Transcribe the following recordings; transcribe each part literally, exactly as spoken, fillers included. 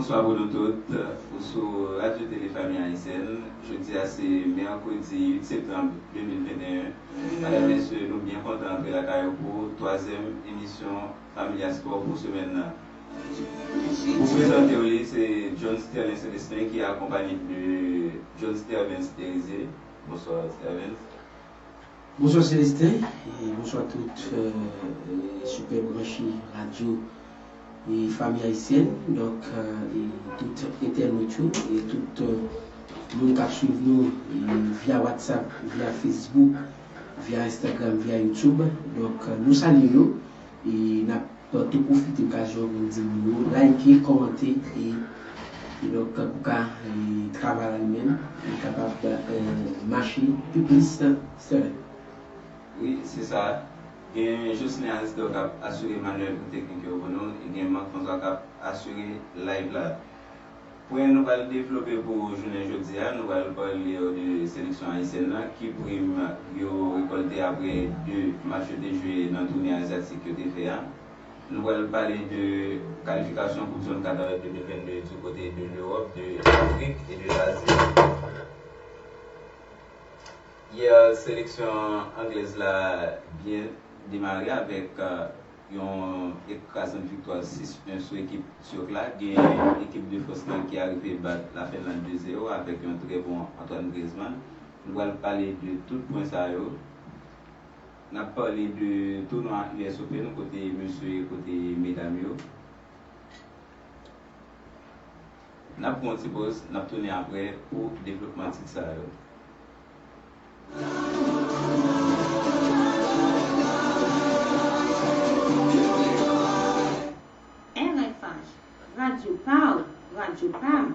Bonswa pou nou tout, ou sou Radyo Tele Fanmi Ayisyèn. Jodi a se mèkredi uit septanm de mil venteyen. Madanm, mesye, nou byen kontan antre lakay ou pou twazyèm emisyon Familia Sport pou semèn nan. Pou prezante w li, se John Sterlin Celestin ki akonpaye de John Stervens Derize. Bonswa, Stervens. Bonswa Celestin, e bonswa tout, euh, euh, sipè branchi radyo e Fanmi Ayisyèn. Donk, euh, e tout entènot yo, e tout, euh, moun k ap swiv nou, e via WhatsApp, via Facebook, via Instagram, via YouTube. Donk, euh, nou salye yo, e n ap tou pwofite okazyon pou n di moun yo like, kòmante, e, e donk, pou ka, e, travay la li menm, li kapab, e, mache pi plis, Sterlin. Wi, se sa. Gen Jocelyn Aristor k ap asire manyèl pou teknik yo pou nou, e gen Marc François k ap asire live la. Pwen nou pral devlope pou jounen jodi a, nou pral pale de seleksyon ayisyèn nan, ki prim yo rekòlte apre de match yo te jwe nan toune azyatik yo te fè a. Nou pral pale de kalifikasyon Koup Zòn Qatar de mil vennde du kote de Lewòp, de Lafrik e de Lazi. Yè, seleksyon anglèz la byen demare avèk, euh, yon ekrazant viktwa sis en sou ekip Tèk la. Gen ekip de Frans lan ki arive bat Lafenland de zewo avèk yon trè bon Antoine Griezmann. Nou pral pale de tout pwen sa yo. N ap pale de tounwa U S Open kote mesye e kote medam yo. N ap pran yon ti poz, n ap tounen apre pou devlopman tit sa yo. R F H, radyo pa w, radyo pa m.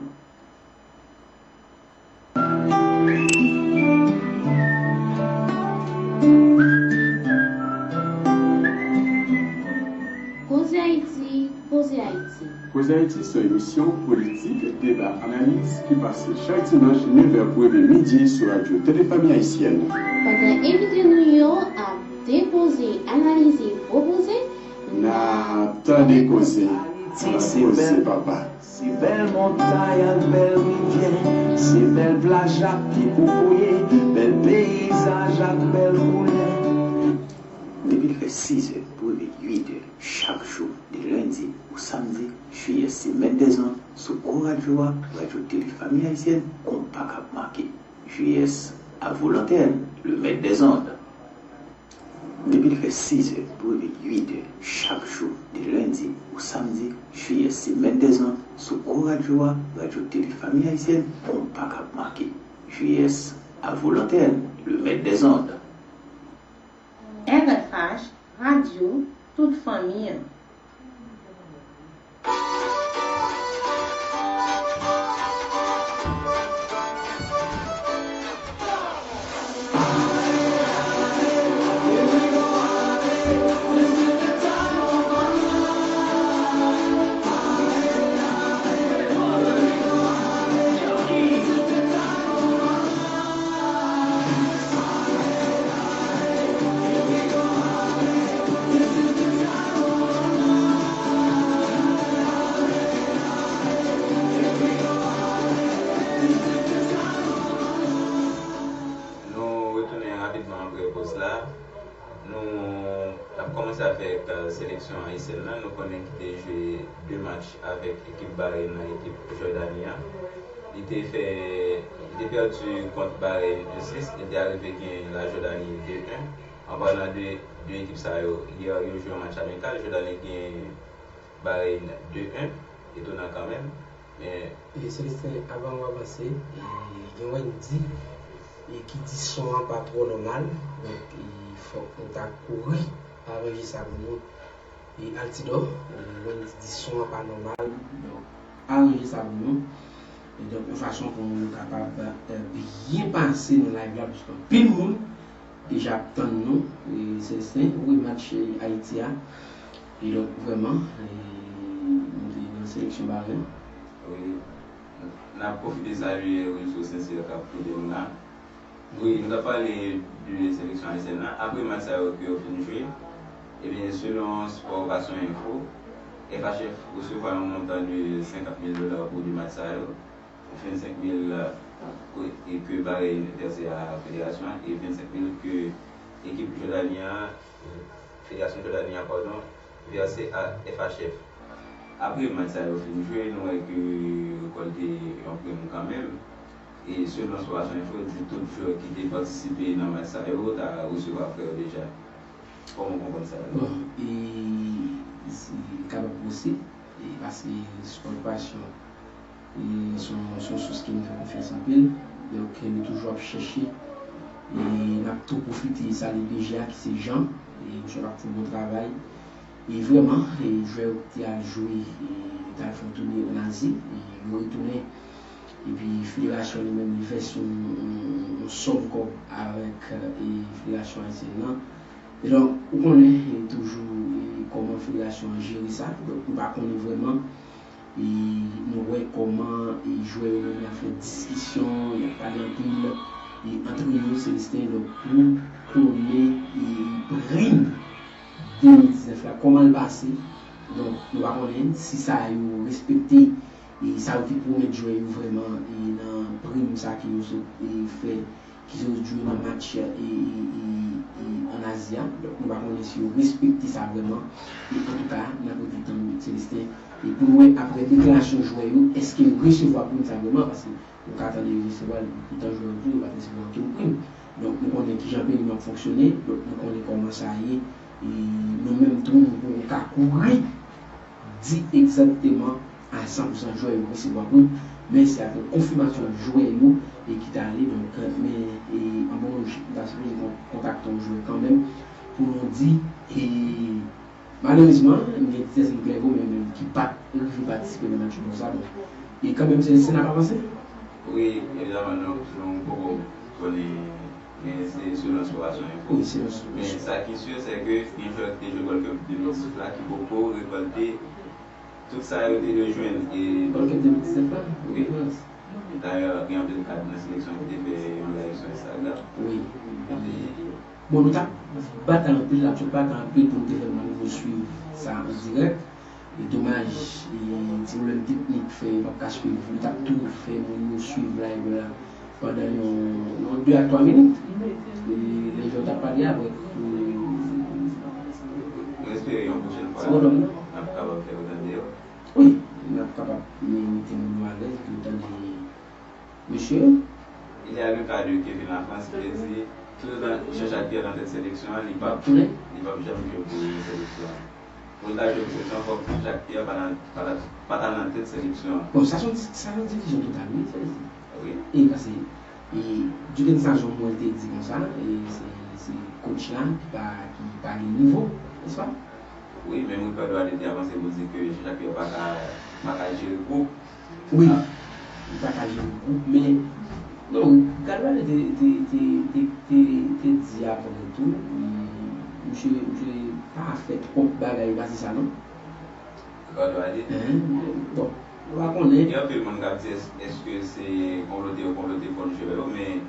Koze Ayiti, Poze Ayiti. Koze Ayiti se yon emisyon politik, deba, analiz ki pase chak dimanch nevè pou rive midi sou radyo Tele Fanmi Ayisyèn. Pandan envite nou yo ap depoze, analize, pwopoze, n ap tande koze. Ayiti se bèl, papa. Se bèl montay ak bèl rivyè, se bèl plaj ak pye kokoye, bèl peyizaj ak bèl koulè. Depi l fè sizè pou rive uitè chak jou, de lendi ou samdi, J S se mèt dèzonn sou gwo radyo a, Radyo Tele Fanmi Ayisyèn, konpa k ap make. J S a vos l'antenne, le maître des ondes. Depi l fè sizè pou rive uitè chak jou, de lendi ou samdi, J S se mèt dèzonn sou gwo radyo a, Radyo Tele Fanmi Ayisyèn, konpa k ap make. J S a vos l'antenne, le maître des ondes. R F H, radyo tout fanmi an. Nou retounen rapidman apre poz la. Nou ap kòmanse avèk, euh, seleksyon ayisyèn nan. Nou konnen ki te jwe de match avèk ekip Bahrein nan ekip Jòdani an. Li te fè, li te pèdi kont Bahrein de sis, li te arive gen la Jòdani de en. An palan de de ekip sa yo, yè yo jwe yon match amikal, Jòdani gen Bahrein de en, etonan kanmenm, men. E Celestin, avan w avanse, e gen Wendy, e ki di son an pa twò nòmal, donk, e fòk nou ta kouri aranje sa pou nou. E Altidor, e Wendy di son an pa nòmal, donk aranje sa pou nou. E donk, yon fason pou moun yo kapab, e, byen pase nan live la, paske anpil moun deja ap tann nou, e Celestin, wi, match, e, Ayiti a. E donk, vrèman, e, nou te nan seleksyon Bahrein. Wi, n ap pwofite salye Wilfredo Sincère k ap koute nou la. Wi, nou t ap pale de seleksyon ayisyèn nan. Apre match sa yo ke yo fin jwe, ebyen, selon Sport Passion Info, F H F resevwa yon montan de senkant mil dola pou de match sa yo, vennsenk mil ke parèy vèse a federasyon an e vennsenk mil ke ekip Jòdani an, federasyon Jòdani an, padon, vèse a F H F. Apre match sa yo fin jwe, nou wè ke yo rekòlte yon prim kanmenm. E selon Sport Action Info, di tout jwè ki te patisipe nan match sa yo ta resevwa frè yo deja. Kòman w konprann sa? Bon, e, se kapab posib, e, paske Sport Passion, e, se yon, se yon sous ke m fè konfyans anpil. Donk, nou toujou ap chèche, e, n ap tou pwofite salye D G a ki se Jean, e, misye ap fè yon bon travay. E vrèman, e, jwè yo ki te al jwe, e, yo t al fè yon toune ann Azi, e, yo retounen. Epi federasyon li menm li vèse yon, yon, yon sòm kòb avèk, e, federasyon ayisyèn nan. E donk, ou konnen, e, toujou, e, kòman federasyon an jere sa. Donk, nou pa konnen vrèman. E nou wè kòman, e, jwè yo menm y ap fè diskisyon, y ap pale anpil, e, antre yo, Celestin, donk, pou konnen, e, prim de mil diznèf la, kòman l pase. Donk, nou pa konnen si sa yo respekte, e, sa yo te pwomèt jwè yo vrèman, e, nan prim sa ke yo sot, e, fè, ki sot jwe nan match, e, e, e, e, ann Azi a. Donk, nou pa konnen si yo respekte sa vrèman. E, antouka, n ap rete tann Celestin. E pou n wè, apre deklarasyon jwè yo, èske yo resevwa prim sa vrèman? Paske nou ka tande yo resevwa l, poutan jwè yo di yo pa t resevwa okenn prim. Donk, nou konnen kijan peyi nou ap fonksyone, donk nou konnen kòman sa ye. E nou menm tou, nou poko ka kouri di egzakteman a san pou san jwè yo resevwa prim, men se avèk konfimasyon jwè yo, e ki t ale, donk, men, e, an bon lojik, nou ta sipoze kon-, kontakte yon jwè kanmenm pou nou di, e, malerezman, m gen ti tèt m klèvo, men, men ki pa t rive patisipe nan match konsa, donk, e kanmenm, se, se n ap avanse. Wi, evidaman, nou, nou poko konnen, men se selon Sport Action Info. Wi, selon Sport Action. Men sa ki si, se ke gen jwè ki te jwe Gold Cup de mil dizuit la ki poko rekòlte tout sa yo te dwe jwenn. E Gold Cup de mil diznèf la? Wi. Dayè, gen anpil kad nan seleksyon ki te fè yon live sou Instagram. Wi. E Bon, nou t ap batay anpil, n ap sot batay anpil pou nou te fè moun yo swiv sa an dirèk. E domaj, e, ti pwoblèm teknik fè yo p ap ka swiv. Nou t ap tou fè moun yo swiv live la pandan yon, yon de a twa minit. E lè Jòj t ap pale avèk, e, Mwen espere yon pwochèn fwa, ti bonòm nan, n ap kapab fè yo tande yo. Wi, n ap kapab mete moun yo alèz pou yo tande Mesye. Il y a le cas de Kevin Lafrance ki te di, toutotan Jean-Jacques Pierre nan tèt seleksyon an, li p ap, li p ap janm jwe pou seleksyon an. Pou l ta jwe pou seleksyon an, fòk Jean-Jacques Pierre pa nan, pa ta, pa ta nan tèt seleksyon an. Bon, sa se yon, sa se yon diskisyon total, wi, sa vle di. Wi. E paske, e, Duckens Nazon, mwen, te di konsa, e se, se coach la ki pa, ki pa gen nivo, nèspa? Wi, men Ricardo Adé te avanse pou di ke Jean-Jacques Pierre pa ka, pa ka jere gwoup. Wi, li pa ka jere gwoup, men, non, Ricardo Adé te, te, te, te, te, te di avan tou, li, misye, misye pa fè twòp bagay pase sa, non. Ricardo Adé? Enhen, bon, nou pa konnen. Gen anpil moun k ap di, èske se konplote yo konplote kont jwè yo, men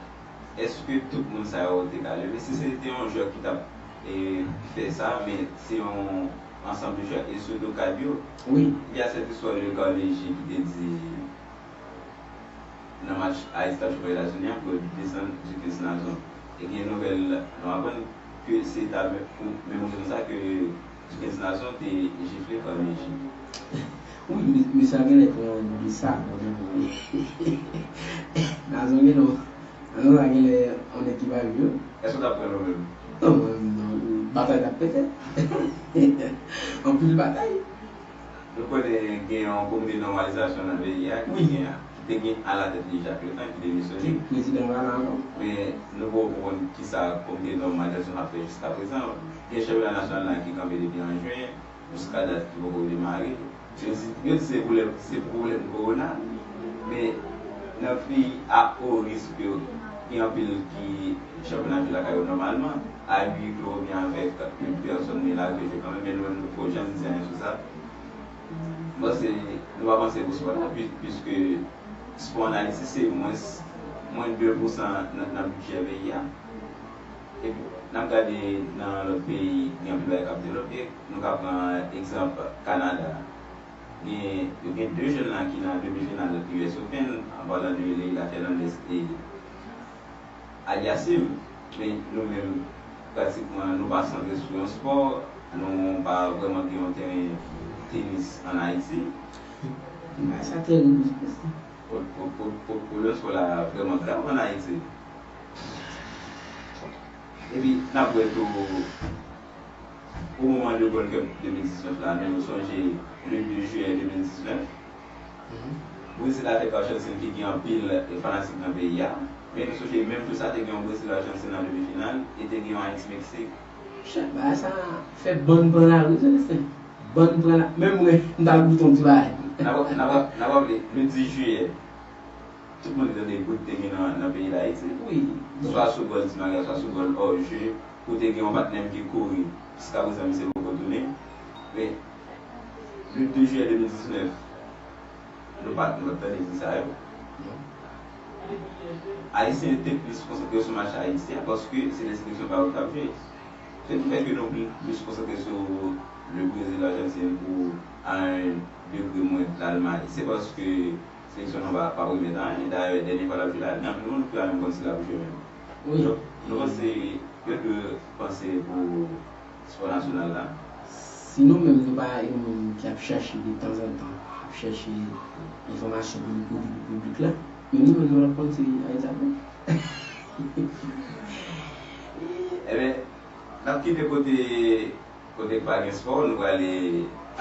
èske tout moun sa yo te ka leve? Si se te yon jwè ki t ap, e, fè sa, men se yon ansanm de jwè, e sitou kad yo. Wi. Il y a cette histoire de Carnegie ki te di, nan match Ayiti t ap jwe kont Etazini an, pou yo desann Duckens Nazon. E gen nouvèl nou aprann ke se ta menm, menm moun sa ke Duckens Nazon te jifle Carnegie. Wi, men, men sa genlè pran de sa, bon, men bon. Nazon gen non. Nazon sa genlè yon nèg ki pa viv. Èske w t ap pran l ou menm? Non, mwen, non, batay t ap pete. Anpil batay. Nou konnen gen yon komite nòmalizasyon nan peyi a ki te gen, ki te gen alatèt li Jacques Letan ki demisyone. Ki prezidan la la ankò. Men nou poko konn kisa komite nòmalizasyon ap fè jiskaprezan. Gen chanpyona nasyonal la ki kanpe depi an jen, jiskadat ki poko demare. Yo di, yo di se pwoblèm, se pwoblèm kowona. Men nan peyi a o risk yo, gen anpil ki chanpyona jwe lakay yo nòmalman, a huis clos oubyen avèk plis pèsòn, men l ap jwe kanmenm, men nou menm nou poko janm di anyen sou sa. M panse nou pa panse pou spò la, pi-, piske spò ann Ayiti se mwens, mwens de pousan nan, nan bidjè peyi a. Epi, n ap gade nan lòt peyi, gen anpil bagay k ap devlope. Nou ka pran egzanp Kanada. Gen, yo gen de jèn la ki nan demi final U S Open, an palan de Leila Fernandez e Aliassime. Men nou menm, pratikman, nou pa santre sou yon spò, nou pa vrèman gen yon teren tenis ann Ayiti. Bagay sa terib wi. Pwoblèm spò la vrèman grav ann Ayiti. Epi n ap wè tou, o moman de Gold Cup de mil diznèf la, nou sonje le de jiyè de mil diznèf, Brezil avèk Ajantin ki gen anpil fanatik nan peyi a. Men nou sonje menm jou sa te gen yon Brezil Ajantin an demi final e te gen yon Ayiti Meksik. Chak bagay sa fè bann pran lari, Celestin. Bann pran la, menm mwen, m t al goute yon ti bagay. N ap, n ap, n ap raple, le dis jiyè, tout moun te tande bri te gen nan, nan peyi Dayiti. Wi. Swa sou gòl Di Maria, swa sou gòl òje, kote gen yon patnè m ki kouri. Jiskaprezan, misye poko tounen. Men, le de jiyè de mil diznèf, nou pa, nou pa t tande bri sa yo. Ayisyen te plis konsantre sou match Ayiti a, paske se de seleksyon pa yo k t ap jwe. Se ki fè ke nou pli, plis konsantre sou le Brezil, Ajantin ou a yon degre mwen Lalmay. Se paske seleksyon nou pa, pa remèt anyen. Dayè, dènye fwa l ap jwe la, gen anpil moun ki pa menm konn si l ap jwe menm. Wi. Donk, nou panse, yo dwe panse pou spò nasyonal la. Si nou menm nou pa yon moun ki ap chèche de tanzantan, ap chèche enfòmasyon pou nou pote pou piblik la, men nou menm nou p ap konn si Ayiti ap jwe. Ebyen, n ap kite kote, kote k pa gen spò, nou prale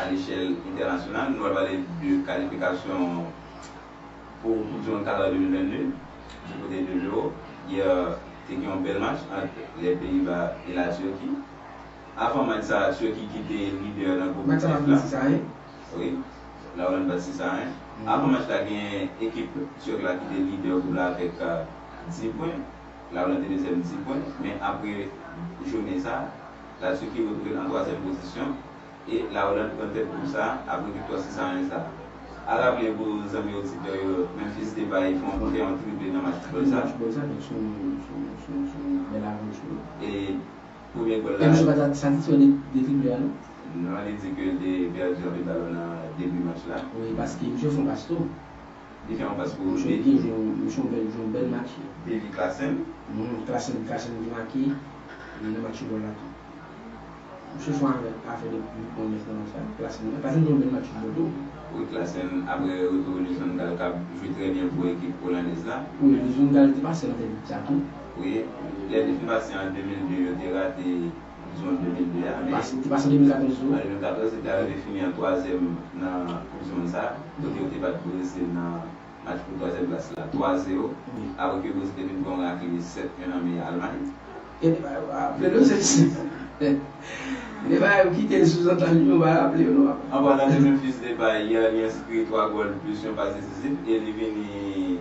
a lechèl entènasyonal, nou pral pale de kalifikasyon pou Koup di Mond Katar de mil vennde, du côté de l'Euro. Yè, te gen yon bèl match ant les Pays-Bas et la Turquie. Avan match sa, Turquy ki te lidè nan gwoup F la. Match sa pa fini sis a en? Wi. La Hollande bat sis a en. Avan match la, gen ekip Turk la ki te lidè gwoup la avèk, euh, dis pwen. La Hollande te dezyèm, dis pwen. Men apre jounen sa, la Turquie retwouve l an twazyèm pozisyon. E La Hollande pran tèt gwoup sa a apre viktwa sis a en sa a. A raple pou zanmi oditè yo, Memphis Depay fè yon, fè yon triple nan match foutbòl sa a. Match foutbòl sa, donk, se yon, se yon, se yon, se yon bèl avanti. E premye gòl la. E misye pa t satisfè de, de triple a, non? Non, li di ke l te pèdi anpil balon nan debi match la. Wi, paske misye fè yon pas tou. Li fè yon pas pou Davy. Misye byen jwe, misye yon bèl, jwe yon bèl match. Davy Klaassen. Mhm, Klaassen, Klaassen ki make nan match foutbòl la tou. Misye fè yon afè, afè de, de pwomès nan match la. Klaassen, Klaassen jwe yon bèl match foutbòl tou. Wi, Klaassen, apre retou Louis van Gaal k ap jwe trè byen pou ekip olandèz la. Wi, Louis van Gaal te pase nan tèt sa tou. Wi, lè li fin pase an de mil de, yo te rate Koup di Mond de mil de a, men. Li pase, li pase an de mil katòz tou. An de mil katòz, li te arive fini an twazyèm nan Koup di Mond sa a, kote yo te bat Brezil nan match pou twazyèm plas la, twa zewo, wi, apre ke Brezil te fin pran yon rakle sèt en nan men Almay. E, a, a, ple nou se, se, se bagay yo kite l sou zantan li, nou pa raple yo, non, papa. An palan de Memphis Depay, yè, li enskri twa gòl plis yon pas desizif e li vini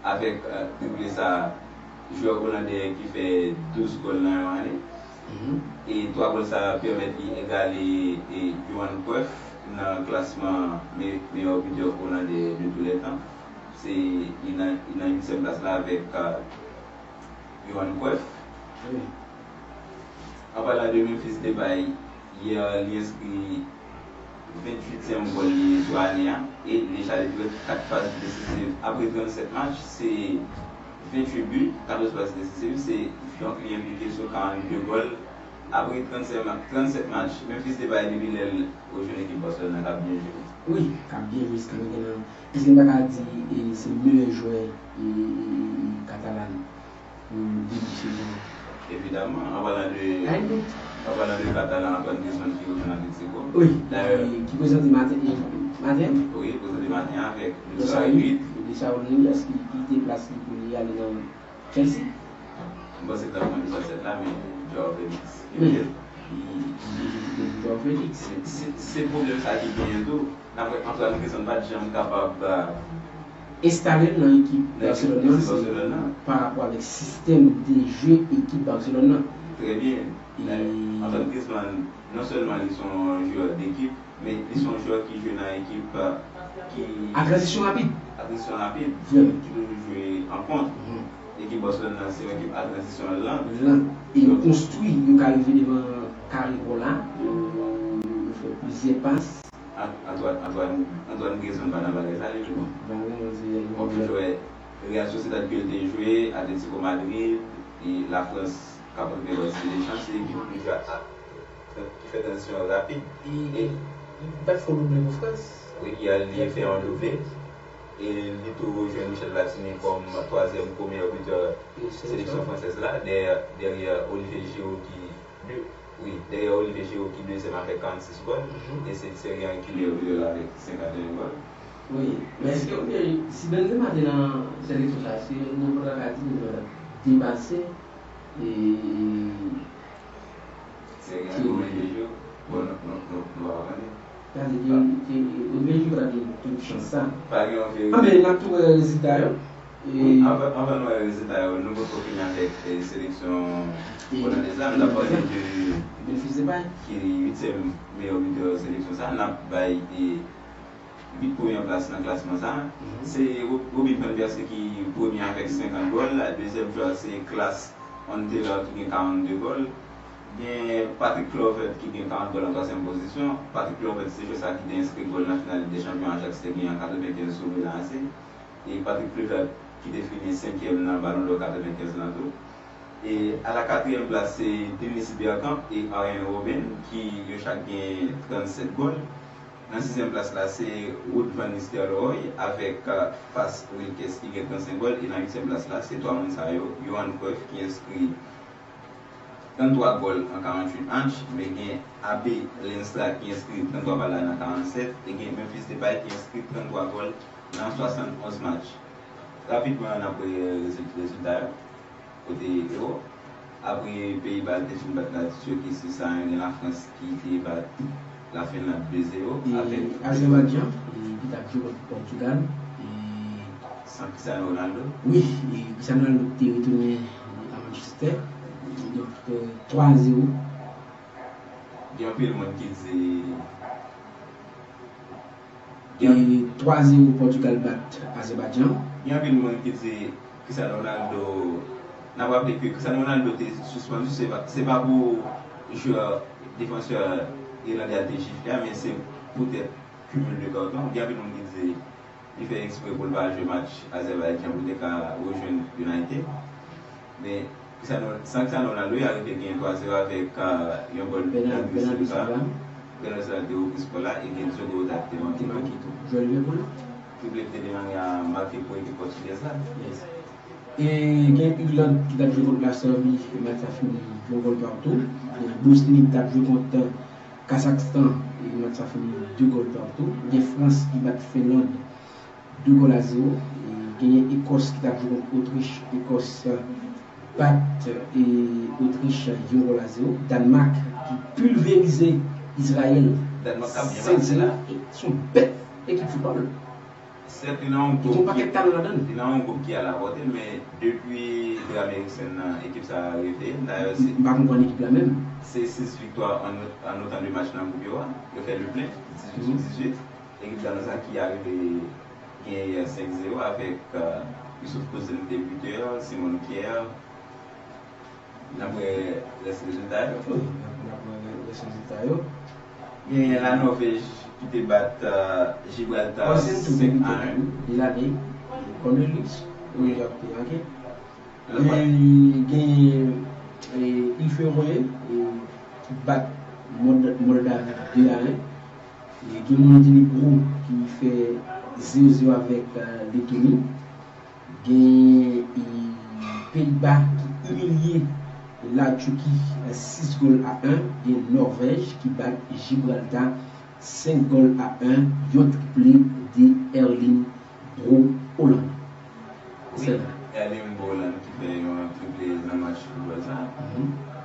avèk, euh, triple sa, jwè olandè ki fè douz gòl nan yon ane. Mhm. E twa gòl sa pèmèt li egale, e, Johan Cruyff nan klasman me-, meilleur buteur hollandais de tous les temps. Se, li nan, li nan uityèm plas la avèk, euh, Johan Cruyff. Wi. An palan de Memphis Depay, yè, li enskri venntuityèm gòl li sou ane a e li deja li jwe kat pas desizif. Apre trannsèt match, se venntuit bi, katòz pas desizif, se, donk, li enplike sou karannde gòl. Apre trannsèt ma-, trannsèt match, Memphis Depay, depi lè l rejwenn ekip Barcelona, k ap byen jwe. Wi, k ap byen jwe, jiska prezan. Èske n ta ka di, e, se meyè jwè, e, e, e, Katalan? Pou debi sezon an. Evidaman, an palan de, an palan de Katalan, Antoine Griezmann ki rejwenn Atletico. Wi, dayè, e, ki prezante maten, e, maten an? Wi, prezante maten an avèk de Saúl, de Saúl Niguez ki, ki kite plas li pou li ale nan Chelsea. M panse k t ap pran de sa sèt la, men Joao Felix. Wi. Joao Felix. Se, se, se pwoblèm sa ki genyen tou. N ap wè Antoine Griezmann pa t janm kapab, euh, enstale l nan ekip Barcelone nan, se pa rapò avèk sistèm de jeu ekip Barcelone nan. Trè byen. E Antoine Griezmann, non sèlman li se yon jwè dekip, men li se yon jwè ki jwe nan ekip, euh, ki a tranzisyon rapid. A tranzisyon rapid. Vrèman. Ki toujou jwe an kont. Mhm. Ekip Barcelone nan se yon ekip a tranzisyon lan. Lan. E yo konstwi, yo ka rive devan kare pa w la, yo, yo, yo fè plizyè pas. Antoine, Antoine, Antoine Griezmann pa nan bagay sa, li jwe. Bon, m toujou wè Real Sociedad ke l te jwe, Atletico Madrid, e Lafrans k ap antre nan Ligue des Champs, se ekip Liga a ki fè tranzisyon rapid. E li bat fo double pou Frans. Wi, li al, li fè yon double. E li tou rejwenn Michel Platini kòm twazyèm premye bitè seleksyon fransèz la, dèyè, dèyè Olivier Giroud ki de, wi, dèyè Olivier Giroud ki dezyèm avèk karannsis gòl, e se Thierry Henry ki meyè bitè avèk senkanteyen gòl. Wi, men èske ou te, si Benzema te nan seleksyon sa, èske nou pa ta ka di nou ta depase e Thierry Henry, Olivier Giroud? Bon, nou, nou, nou, nou pa konnen. Gade, Olivier Giroud pa gen tout chans sa. Pa gen yon verite. Anben, n ap tou wè rezilta yo. Wi, anvan, anvan nou wè rezilta yo, nou potko fini avèk, eh, seleksyon olandèz la, nou t ap pale de Memphis Depay ki uityèm meyè bitè seleksyon sa, n ap bay, eh, uit premyè plas nan klasman sa. Se Ro-, Robin van Persie ki premye avèk senkant gòl, dezyèm jwè se Klaas Huntelaar ki gen karannde gòl, gen Patrick Kluivert ki gen karant gòl an twazyèm pozisyon. Patrick Kluivert se jwè sa ki te enskri gòl nan final Lig dè Chanpyon Ajax te genyen an katrevenkenz sou Milan A C. E Patrick Kluivert ki te fini senkyèm nan Ballon d'Or katrevenkenz lan tou. E a la katriyèm plas, se Dennis Bergkamp e Arjen Robben ki yo chak gen trannsèt gòl. Nan sizyèm plas la, se Ruud van Nistelrooy avèk, eh, Fas Wilkes ki gen trannsenk gòl. E nan uityèm plas la, se twa moun sa yo, Johan Cruyff ki enskri tranntwa gòl an karanntuit match, men gen Abe Lenstra ki enskri tranntwa pa la nan karannsèt, e gen Memphis Depay ki enskri tranntwa gòl nan swasannonz match. Rapidman, n ap wè rezil-, rezilta yo. Kote Ewòp, apre Peyiba te fin bat la Tiki sis a en, gen Lafrans ki te bat Lafinland de zewo. E avèk Azèbaidjan, e, ki t ap jwe kont Pòtigal, e, san Cristiano Ronaldo. Wi, e Cristiano Ronaldo te retounen a Manchester. Donk, e, twa zewo. Gen anpil moun ki di, e, twa zewo Pòtigal bat Azèbaidjan. Gen anpil moun ki di Cristiano Ronaldo, n ap raple ke Cristiano Ronaldo te sispann, se pa, se pa pou jwè, defansè ilandè a te jifle a, men se poutèt cumul de carton. Gen anpil moun ki di li fè eksprè pou l pa jwe match Azèbaidjan pou l te ka rejwenn United. Men, Cristiano, san Cristiano Ronaldo, y arive gen twa zewo avèk, ah, yon gòl Bernardo Silva. Bernardo Silva te ouvri skò la e gen Diogo Jota ki te manke tou. Jwè Liverpool la. Triple ki te demare a make pou ekip pòtigèz la. Yes. E gen Irland ki t ap jwe kont Laserbia, e match sa fini yon gòl patou. E Bosni ki t ap jwe kont Kazakstan, e match sa fini de gòl patou. Gen Frans ki bat Finland de gòl a zewo. E genyen Ekòs ki t ap jwe kont Otrich. Ekòs bat, e, Otrich yon gòl a zewo. Danmak ki pilverize Izrayèl senk zewo. Se yon bèt ekip foutbòl. Sèt, li nan yon gwoup ki, li nan yon gwoup ki alapòte, men depi dram Eriksen nan, ekip sa a reveye. Dayè, se, m pa konprann ekip la menm. Se sis viktwa an, an otan de match nan gwoup yo a. Yo fè le plen, dizuit dizuit. Ekip Dayè sa ki arive genyen yè senk zewo avèk, euh, Youssouf Poulsen ki te bitè, Simon Kjær. N ap wè rès rezilta yo. Wi, n ap, n ap wè rès rezilta yo. Genyen Lanòvèj ki te bat, euh, Gibraltar senk a en. Delane, Cornelius, wi, ki ap te make. E genyen, e, Îles Féroé, e, ki bat Mòld-, Mòldavi de a en. E gen Montenegro ki fè zewo zewo avèk, euh, Letoni. Gen, e, Peyiba ki imilye Latiki, e, sis gòl a en. Gen Nòvèj ki bat Gibraltar senk gòl a en. Yon triple de Erling Braut Haaland. Wi, Erling Braut Haaland ki fè yon triple nan match foutbòl sa.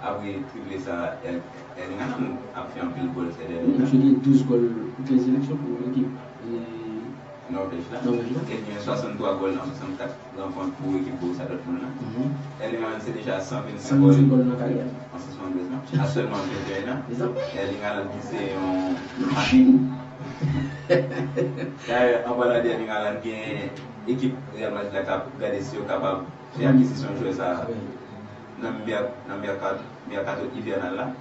Apre triple sa, Er-, Erling Haaland ap fè anpil gòl sèdènye tan. Wi, misye gen douz gòl pou kenz seleksyon pou ekip, e, Nòvèj la. Nòvèj la. E gen swasanntwa gòl nan swasannkat rankont pou ekip Borussia Dortmund la. Erling Haaland se deja san vennsenk gòl nan karyè. An san swasanndwèz match, a sèlman venteyen an. Erling Haaland ki se yon machin. Dayè, an palan de Erling Haaland, gen ekip Real Madrid la k ap gade si yo kapab fè akizisyon jwè sa a nan mè-, nan mèka-, mèkato ivènal la.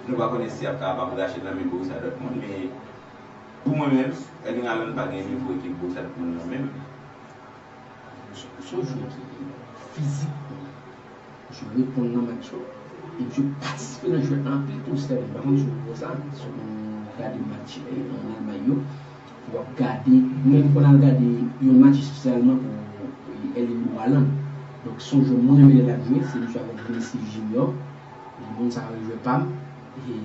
Nou pa konnen si y ap kapab rache l nan men Borussia Dortmund, men Pou mwen menm, Erling Haaland pa gen nivo ekip Borussia Dortmund nan menm. Se yon jwè ki fizikman, jwè reponn nan match yo, epi jwè patisipe nan jwèt la anpil tou. Sterling, pa konn si w wè sa, si w konn gade match, eh, ann Almay yo, w ap gade, menm pou n al gade yon match espesyalman pou, eh, Erling Haaland. Donk, se yon jwè mwen renmen lè l ap jwe, se yon jwè avèk Vinicius Junior. Moun sa yo jwe pa m. E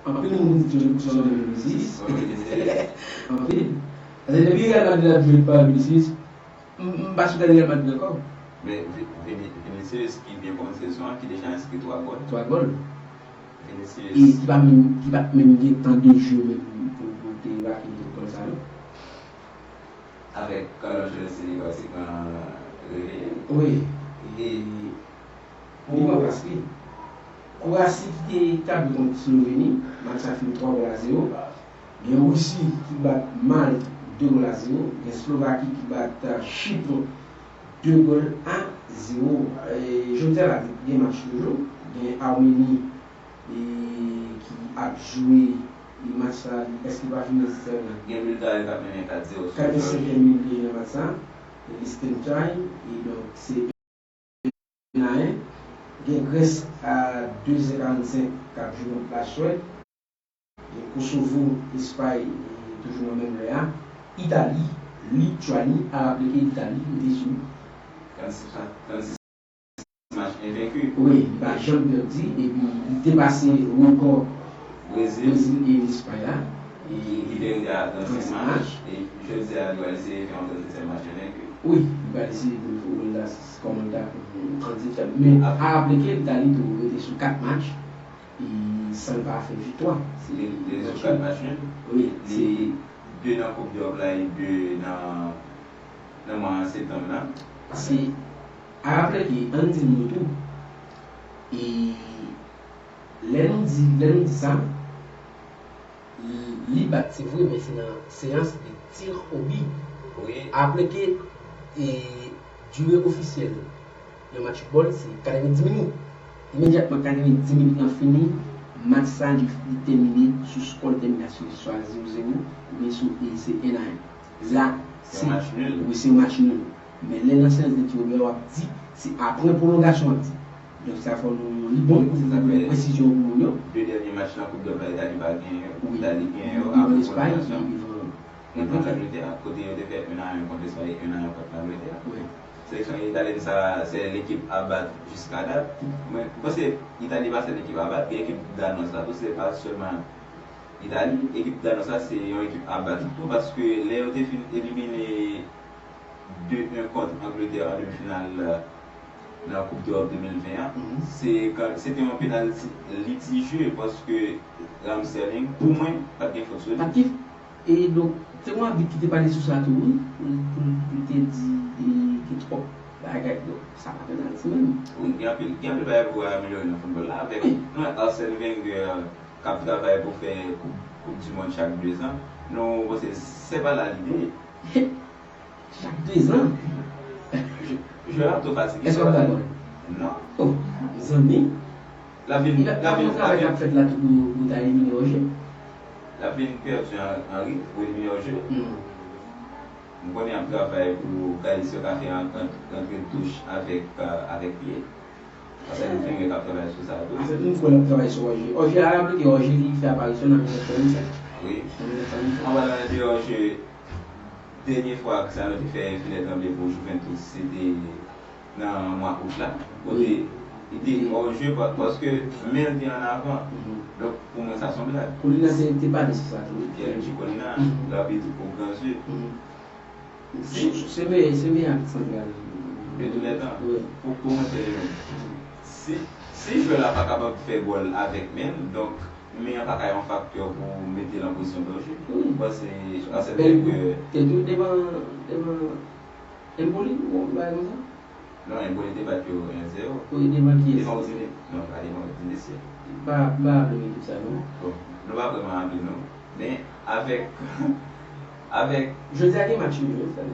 anpil moun di John John Vinicius. Anpil. Paske depi Real Madrid ap jwe pa Vinicius, m m pa sou gade Real Madrid ankò. Men Vi- Vini- Vinicius ki byen kòmanse sezon an, ki deja enskri twa gòl. Twa gòl. Vinicius. E ki pa menm, ki pa t menm gen tan de jeu menm pou pou te make tout gòl sa yo. Avèk Carlo Ancelotti, li pratikman reveye. Wi. E li pa paske Kroasi ki te etabli kont Sloveni, match la fini twa gòl a zewo. Gen Risi ki bat Malt de gòl a zewo. Gen Slovaki ki bat, uh, Chipre de gòl a zewo. E jodi a la, gen match toujou. Gen Armeni e ki ap jwe e match sa, èske li pa fini nan sistèm nan? Gen Bilgari k ap mennen kat zewo sou Jòji. Kat e senk minit li nan match sa. Liechtenstein, e donk se en a en. Gen Grès a de zè karannsenk k ap jwe kont Laswèd. Gen Kosovo, Espay, e toujou nan menm lè a. Itali, Lituani, a raple ke Itali rete sou trannsis match envenki. Wi, li pa janm pèdi, epi li depase rekò Brezil e Espay la. E ki te rete a trannsis match, e jodi a, li pral eseye fè yon trannsisyèm match envenki. Wi, li pral eseye pou l la kòmanda pou trannsisyèm. Men a raple ke Itali tou rete sou kat match, e san l pa fè viktwa. Li rete sou kat match nul. Wi, li de nan Koup Dewòp la, e de nan, nan mwa septanm nan. Paske, a raple ke, ann di nou tou, e lè nou di, lè nou di sa, li, li bat, se vre, men se nan seyans de tir o bi. Wi. A raple ke, e, dire ofisyèl yon match foutbòl, se katrevenndis minit. Imedyatman katrevenndis minit lan fini, match sa, li, li tèmine sou skò tèminasyon, swa zewo zewo, oubyen sou, e, se en a en. La, se match nul. Wi, se match nul. Men lè nan seyans de tir o bi a, w ap di, se apre pwolongasyon w ap di. Donk, sa fò nou, li bon pou nou bay presizyon pou moun yo. De dènye match nan Koup Dewòp la, Itali pa genyen yo. Wi. Itali genyen yo apre pwolongasyon. Li devan Espay, li devan Angletè, kote yo te fè en a en kont Espay, en a en kont Angletè. Wi. Seleksyon italyèn sa, se lekip a bat jiska dat. Mwen, m panse Itali pa sèl ekip a bat, gen ekip Danwaz la tou, se pa sèlman Itali. Ekip Danwaz la, se yon ekip a bat tou, paske lè yo te fin elimine de en kont Angletè an demi final, euh, nan Koup Dewòp de mil ven an, se, se te yon penalti litije, paske Raheem Sterling, pou mwen, pa t gen fot sou li. Pa t gen, e donk, te gen yon abit ki te pale sou sa tou, wi, pou, pou, pou te di, e, gen twòp bagay, donk, sa pa penalti menm. Wi, gen anpil, gen anpil bagay pou amelyore nan foutbòl la, avèk, wi, nou wè Arsène Wenger k ap travay pou fè koup, koup di mond chak de zan. Nou panse se pa la lide. Chak de zan. Jwè a ap twò fatige. Èske w ap dakò? Non. Oh, mezanmi. L ap vin, l ap vin, l ap vin. Travay k ap fèt la tou pou, pou ta elimine Òje. L ap vin pèdi an, an rit pou elimine Òje. Hmm. M konnen y ap travay pou gade si yo ka fè an, an, antre touch avèk, euh, avèk pye. Arsène Wenger k ap travay sou sa tou. Arsène Wenger kwè l ap travay sou Òje. Òje a raple ke Òje li fè aparisyon nan mil nèf san uit la. Wi. Nan mil nèf san uit la. An palan de Òje, dènye fwa Cristiano te fè filè tranble pou Juventus, se te nan mwa out la. Kote li te hors jeu pa- paske men l te an avan. Mhm. Donk, pou mwen, sa se yon blag. Colina te, te pale sou sa tou, wi. Pierluigi Colina, mhm, l abit o gran zye. Mhm. Se, se meyè, se meyè abit santral de tou lè tan. Wi. Pou, pou mwen, se li menm. Si, si jwè la pa kapab fè gòl avèk men l, donk, men an pa ka yon faktè pou mete l an pozisyon danje. Wi. Mwen panse Arsène Wenger te tou devan, devan Empoli, ou yon bagay konsa? Non, Empoli te bat yo en zewo. Wi, devan kiyès? Devan Udinese. Non, pa devan Udinese. Pa, pa raple m ekip sa non. Bon, nou pa vrèman raple nou. Men avèk, avèk Jodi a gen match yo jwe, frè m.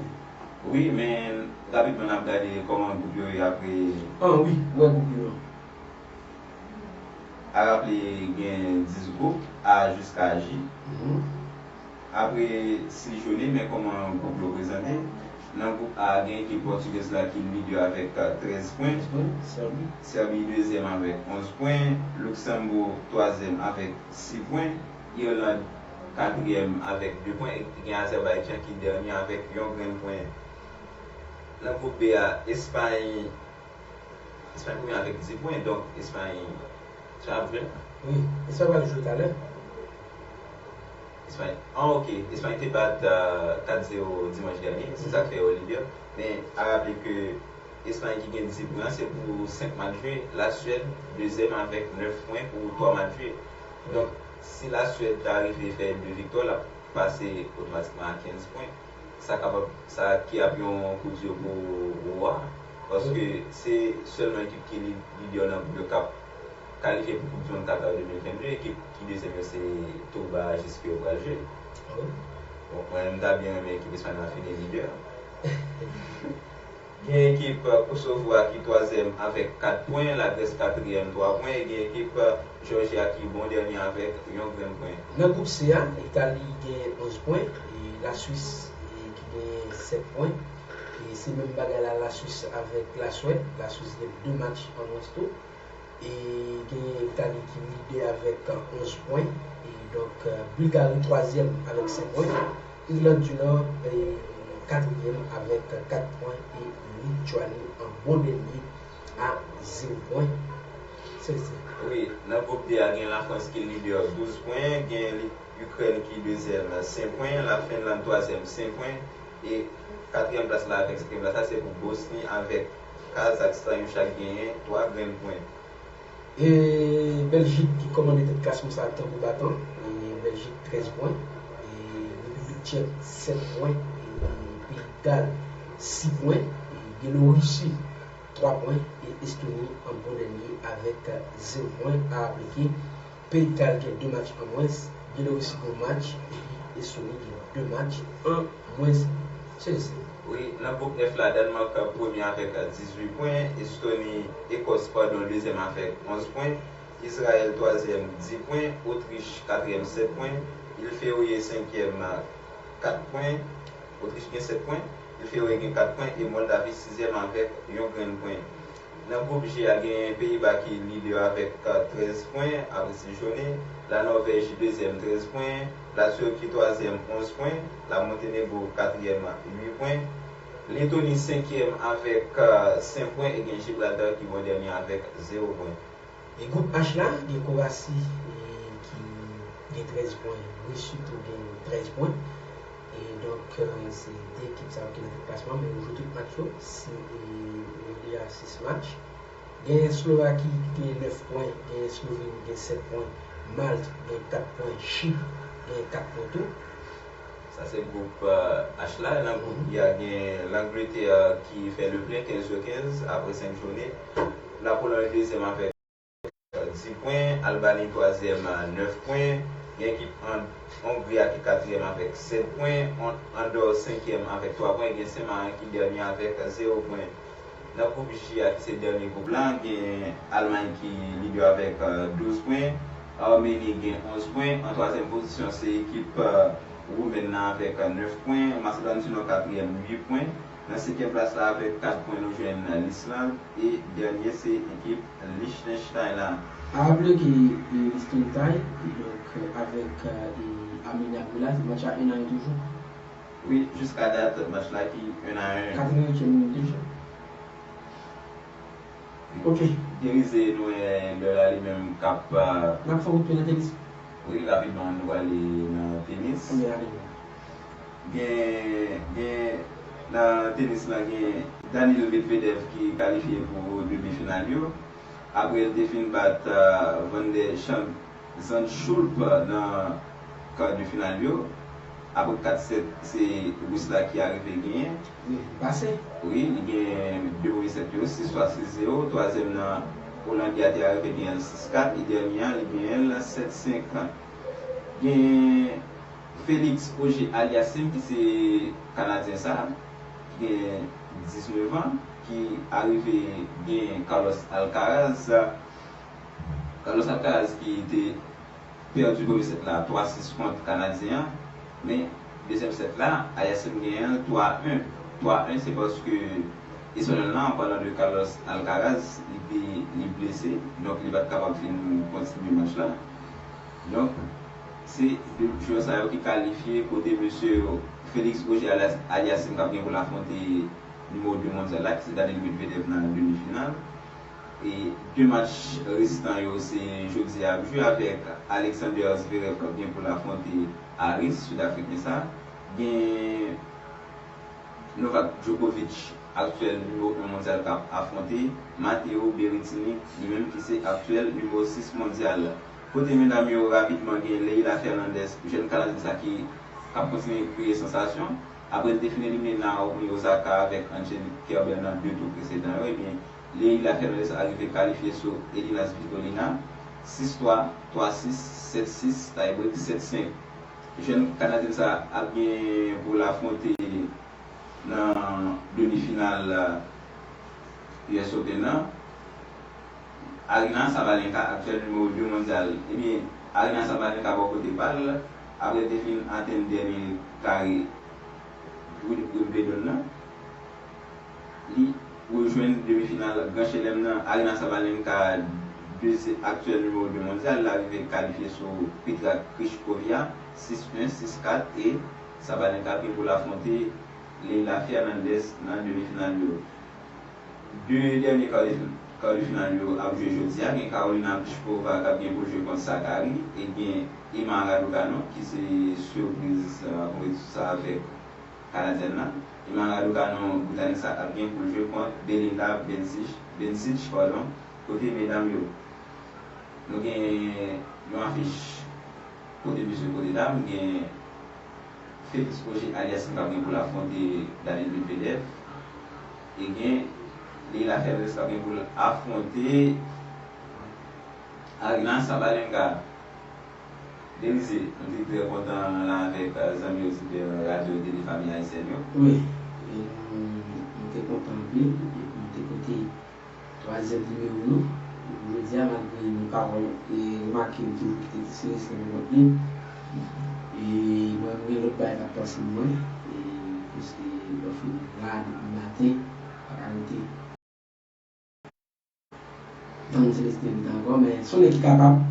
Wi, men rapidman n ap gade kòman gwoup yo ye apre. Ah wi, wè gwoup yo. A raple gen dis gwoup, A jiska J. Mhm. Apre sis jounen, men kòman gwoup yo prezante. Nan gwoup A, gen ekip pòtigèz la ki lidè avèk trèz pwen. Sèbi dezyèm avèk onz pwen. Luksanbo twazyèm avèk sis pwen. Irland katriyèm avèk de pwen. E gen Azèbayjan ki dènye avèk yon grenn pwen. Nan gwoup B a, Espay Espay premye avèk diz pwen, donk Espay, Espay ap jwe la? Wi, Espay pral jwe talè. Espay, ah, ok, Espay te bat kat zewo dimanch dènye, se sa k fè yo lidè. Men a raple ke Espay ki gen diz pwen an, se pou senk match jwe, Laswèd dezyèm avèk nèf pwen pou twa match jwe. Donk, si Laswèd ta rive fè de viktwa, l ap pase otomatikman a kenz pwen. Sa kapab, sa ki ap yon kou di pou Rwa, paske se sèlman ekip ki li- lidè nan gwoup yo k ap kalifye pou Koup di Mond Qatar de mil vennde, ekip ki dezyèm yo se Togo Barajis ke yo pral jwe. Bon, mwen menm m ta byen renmen ekip Espay la fini lidè. Gen ekip Kosovo a ki twazyèm avèk kat pwen, Lagrès katriyèm twa pwen, e gen ekip Jòji a ki bon dènye avèk yon grenn pwen. Nan gwoup C a, Itali gen onz pwen, e Laswis e ki gen sèt pwen. E se menm bagay la Laswis avèk Laswèd. Laswis gen de match an mwens tou. E gen Itali ki lidè avèk onz pwen. E donk, Bilgari twazyèm avèk senk pwen. Irland di Nò e katriyèm avèk kat pwen. E Lityani an bon dènye a zewo pwen. Sèlsi. Wi, nan gwoup D a, gen Lafrans ki lidè douz pwen, gen Li- Ikrèn ki dezyèm, senk pwen, Lafinlann twazyèm, senk pwen, e katriyèm plas la avèk senkyèm plas la, se pou Bosni avèk Kazakstan, yo chak genyen twa grenn pwen. E Bèljik ki kòmande tèt klasman sa tanbou batan, e Bèljik trèz pwen, e Repiblik Tchèk sèt pwen, e Peyi Gal sis pwen, e Byelorisi twa pwen, e Estoni an bon dènye avèk zewo pwen a aplike. Peyi Gal gen de match an mwens, Byelorisi gen yon match, epi Estoni gen de match an mwens. Sèlsi. Wi, nan gwoup F la, Dènmak premye avèk dizuit pwen, Estoni, Ekòs, padon, dezyèm avèk onz pwen, Izrayèl twazyèm, diz pwen, Otrich katriyèm, sèt pwen, Il Feoye senkyèm, kat pwen, Otrich gen sèt pwen, Il Feoye gen kat pwen, e Mòldavi sizyèm avèk yon grenn pwen. Nan gwoup G a, gen Peyiba ki lidè avèk trèz pwen apre sis jounen, Lanòvèj dezyèm, trèz pwen, Latiki twazyèm, onz pwen, Lamontenegro katriyèm, uit pwen, Letoni senkyèm avèk senk pwen, e gen Jibralta ki bon dènye avèk zewo pwen. E gwoup H la, gen Kwowasi e ki gen trèz pwen, Risi tou gen trèz pwen. E donk, e, se de ekip sa yo ki nan tèt klasman, men yo jwe tout match yo, si, e, yo deja sis match. Gen Slovaki ki gen nèf pwen, gen Sloveni ki gen sèt pwen, Malt gen kat pwen, Chip gen kat pwen tou. Sa se gwoup, e, H la. Nan gwoup I a, gen Langletè ki fè le plen, kenz sou kenz, apre senk jounen. Lapolonj dezyèm avèk diz pwen, Albani twazyèm, nèf pwen, gen ekip An- Ongri a ki katriyèm avèk sèt pwen, An- Andò senkyèm avèk twa pwen, gen Sen Maren ki dènye avèk zewo pwen. Nan gwoup J a, ki se dènye gwoup la, gen Almay ki lidè avèk, e, douz pwen, Armeni gen onz pwen, an twazyèm pozisyon se ekip, e, Woumèn nan avèk, e, nèf pwen, Masedwàn di Nò katriyèm, uit pwen, nan senkyèm plas la avèk kat pwen nou jwenn, e, Lisland, e dènye se ekip Liechtenstein la. A raple ke, e, Liechtenstein, e donk, e, avèk, e, Armenia Goula, se match la en a en toujou. Wi, jiska dat, match la ki en a en. Katreventuityèm minit deja. Ok. Derize nou wè lè la li menm k ap, e, n ap fè wout pye nan tenis. Wi, rapidman, nou prale nan tenis. Premye ane nou. Gen, gen, nan tenis lan, gen Daniil Medvedev ki kalifye pou demi final yo. Apre l te fin bat, e, Van de Champ Zandschulp nan kar de final yo. Apre kat sèt, se Ris la ki arive genyen. Wi, li pase. Wi, li gen de premye sèt yo, sis twa, sis zewo. Twazyèm nan, Olandè a te arive genyen l sis kat. E dènye an, li genyen l sèt senk. Gen Félix Auger-Aliassime, ki se Kanadyen sa, ki gen diznèf an, ki arive genyen Carlos Alcaraz. Carlos Alcaraz ki te pèdi premye sèt la twa sis kont Kanadyen an. Men dezyèm sèt la, Aliassime genyen l twa en. Twa en, se paske Espanyòl lan, an palan de Carlos Alcaraz, li te, li blese, donk li pa t kapab fin kontinye match la. Donk, se de jwè sa yo ki kalifye, kote mesye Félix Auger Aliassime k ap gen pou l afwonte nimewo de mondyal la, ki se Daniil Medvedev nan demi final. E de match restan yo se jodi a ap jwe avèk Alexander Zverev k ap gen pou l afwonte Harris, Sid Afriken sa. Gen Novak Djokovic, aktyèl nimewo en mondyal k ap afwonte Matteo Berrettini, li menm ki se aktyèl nimewo sis mondyal. Kote medam yo, rapidman, gen Leylah Fernandez, jèn Kanadyèn sa ki, k ap kontinye kreye sansasyon. Apre l te fin elimine Naomi Osaka avèk Angelique Kerber nan de tou presedan yo, ebyen, Leylah Fernandez arive kalifye sou Elina Svitolina, sis twa, twa sis, sèt sis, tie break sèt senk. Jèn Kanadyèn sa ap gen pou l afwonte nan demi final U S Open nan. Aryna Sabalenka, aktyèl nimewo de mondyal. Ebyen, Aryna Sabalenka bò kote pa l, apre l te fin atenn dènye kare Wim-, Wimbledon nan, li rejwenn demi final Gran Chelèm nan. Aryna Sabalenka, dezi-, aktyèl nimewo de mondyal, la rive kalifye sou Petra Kvitovaya, sis en, sis kat, e Sabalenka gen pou l afwonte Leylah Fernandez nan demi final yo. De dènye kar de, kar de final yo ap jwe jodi a. Gen Karolina Pliskova k ap gen pou l jwe kont Sakkari, e gen Emma Raducanu, ki se sipriz, euh, konpetisyon sa avèk Kanadyèn nan. Emma Raducanu, Britanik sa, ap gen pou l jwe kont Belinda Bencic, Bencic, padon, kote medam yo. Nou gen yon afich kote mesye, kote dam, gen Félix Auger Aliassime k ap gen pou l afwonte Daniil Medvedev. E gen Leylah Fernandez k ap gen pou l afwonte Aryna Sabalenka. Belize, nou te trè kontan la avèk, euh, zanmi oditè radyo e tele Fanmi Ayisyèn yo. Wi, e nou, nou te kontan anpil, e nou te koute twazyèm nimewo nou. Jodi a, malgre nou pa wè l, e remake l toujou kite ti silans nan mennòt li. E mwen, mwen gen lòt bagay k ap pase mwen. E piske lè w fin la depi maten, pa ka rete tann Celestin ankò, men se yon nèg ki kapab.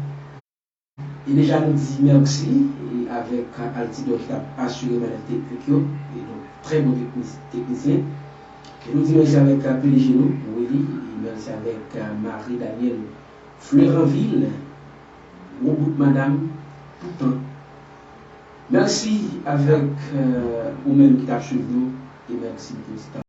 E deja nou di mèsi, e, avèk Altidor ki t ap asire manèv teknik yo, e donk trè bon teknis-, teknisyen. E nou di mèsi avèk P D G nou, Willy, e mèsi avèk, e, Marie Daniel Fleuranville, gwo bout madanm, toutan. Mèsi avèk, e, ou menm ki t ap swiv nou, e mèsi pou ti tan.